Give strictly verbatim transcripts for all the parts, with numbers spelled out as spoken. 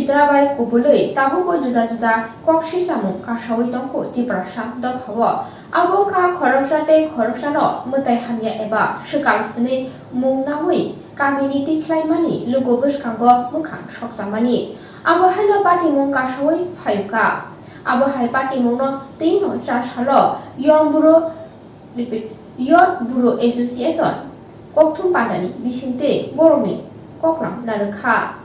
Sitra bai kubului tabukbo juda juda kok sichamung kasaui tongkhu Tiprasa dophao. Abo wngkha khoroksa tei khoroksano mwtai hamya eba swkal hwnwi mung naui kamini tikhlaimani luku bwskango mwkhang sokjakmani. Abo haino patimung kasaui phaiyukha. Abo hai patimungno twino cha salo Young Bru, repeat, Young Bru Association kokthum pandani bisingtwi borokni koklam narwkha.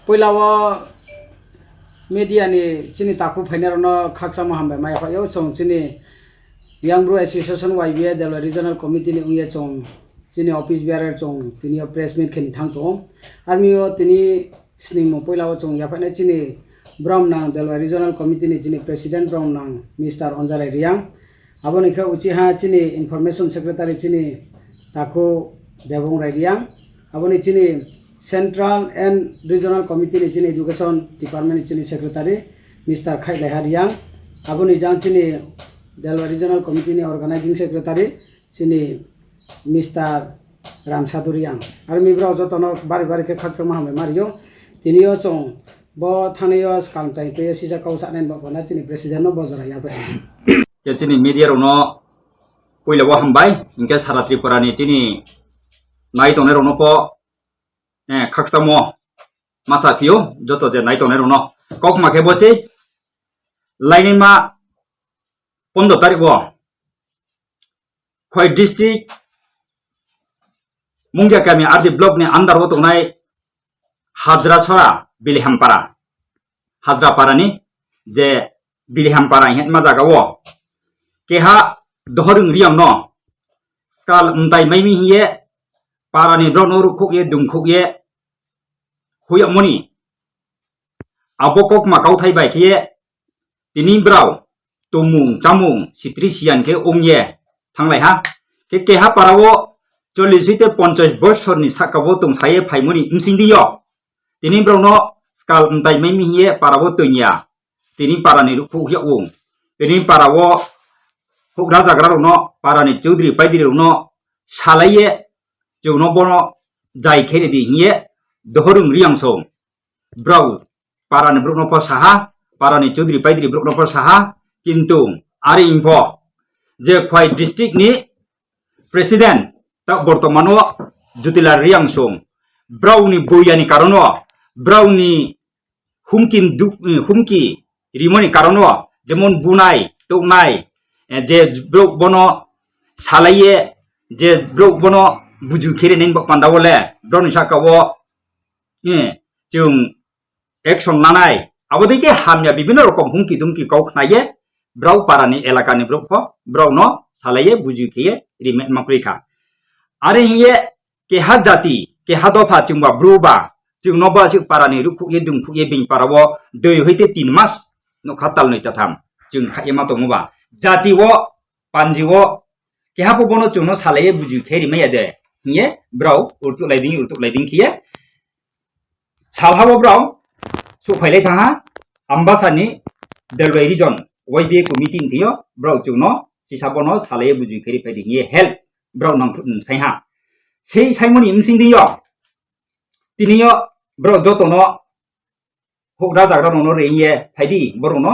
Puila o media ni chini takhuk phainai rokno khakchangma hambai ma yaphaio. Chwng chini Young Bru Association Y B A Delwai Regional Committee ni wngya chwng chini office bearer chwng tini o press meet khe ni thang tongo. Army o tini sningmung puila o chwng yaphainai chini Bromnang Delwai Regional Committee ni chini President Bromnang Mister Onjarai Riang. Aboni khe uchiha chini Information Secretary chini Takhu Debong Rai Riang. Aboni chini Central and Regional Committee ni chini Education Department ni chini Secretary Mister Khailaiha Riang. Aboni jang chini Delwai Regional Committee ni Organizing Secretary chini Mister Ramsaduri ang. Aro mi borok jotono bari bari khe khakchangma hambai ma rio. Tini o chwng bo thani o swkang tai tei sisa kok sanai bo khna chini president no bo jora ya bai. Ke chini media rokno puila bo hambai, hinkhe sara Tripura ni chini nai tongnai rokno po, eh, khakchangmo ma cha phio, joto je nai tongnai rokno. Kok ma khe bo se lainima pondro tarik o Khwai district Mungia kami R D block ni under o tongnai Hajra Sora Bilihampara, Hajra Para ni je Bilihampara hinma jaga o keha Dohorung Riang no skal mtai maimi hiye para ni borok no rukhuk ye dungkhuk ye huyakmoni. Abo kokma kauthai bai khe tini brao tongmung chamung sitri siyan khe wng ye thanglai ha. Khe keha para o chollish tei ponchash bosorni saka o tong saye phaimani bsing di yo. Tini brao no skal mtai mai mi hiye para o tong ya. Tini para ni rukhuk ya wng. Tini para o huk rajagra rok no para ni chudri paidri rok no salai ye chwng no bono jai khe ridi hiye Dohorung Riang song. Brao para ni borok no pho saha, para ni chudri paidri borok no pho saha, kintu ari info je Khwai district ni president ta bortomano Jutilal Riang song, brao ni boya ni karon o, brao ni humki du-, humki rimoni karon o, jemon bunai toknai, eh, je borok bono salai ye, je borok bono buju khe rinai bo panda o le brao ni saka o, eh, chwng action lanai, abo dei khe hamya bibinno rokom humki dumki kok khna ye brao para ni elaka ni borok pho brao no salai ye buju khe ye rimai ma kwrwi kha. Are hiye keha jati, keha dopha chwngba bru ba, chwng no ba chwng para ni rukhuk ye dungkhuk ye bini para o dui hoite tin mas nokha tal noi ta tham chwng kha ye ma tongo ba. Jati o panji o keha pho bono chwng no salai ye buju khe rimai ya de hiye brao urtuk lai ding urtuk lai ding khe ye. Salha bo brao suk phailai thangha Ambasa ni Delwai region Y B A committee ni thio brao chwng no sisa bono salai ye buju khe ri phai di hiye help brao nang thuk nung sai ha. Sei saimoni bsing di yo. Tini yo brao joto no huk rajagra rok no ring ye phai di borok no.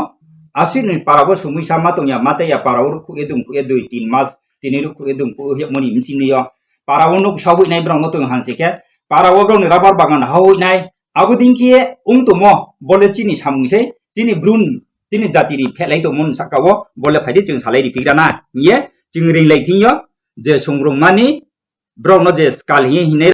Aswk ni para o sumui sa ma tong ya ma cha ya para o rukhuk ye dungkhuk ye dui tin mas tini rukhuk ye dungkhuk ye moni bsing di yo. Para o nuk sa hui nai brao no tong han se khe para o brao ni rabar bagan ha hui nai abo ding khe wng tongmo bole chini samung se chini brun chini jati ri phelai tongmo saka o bole phai di chwng salai ri pigra na hiye chwng ring lai thing yo je sungrung mani brao no je skal hiye hinai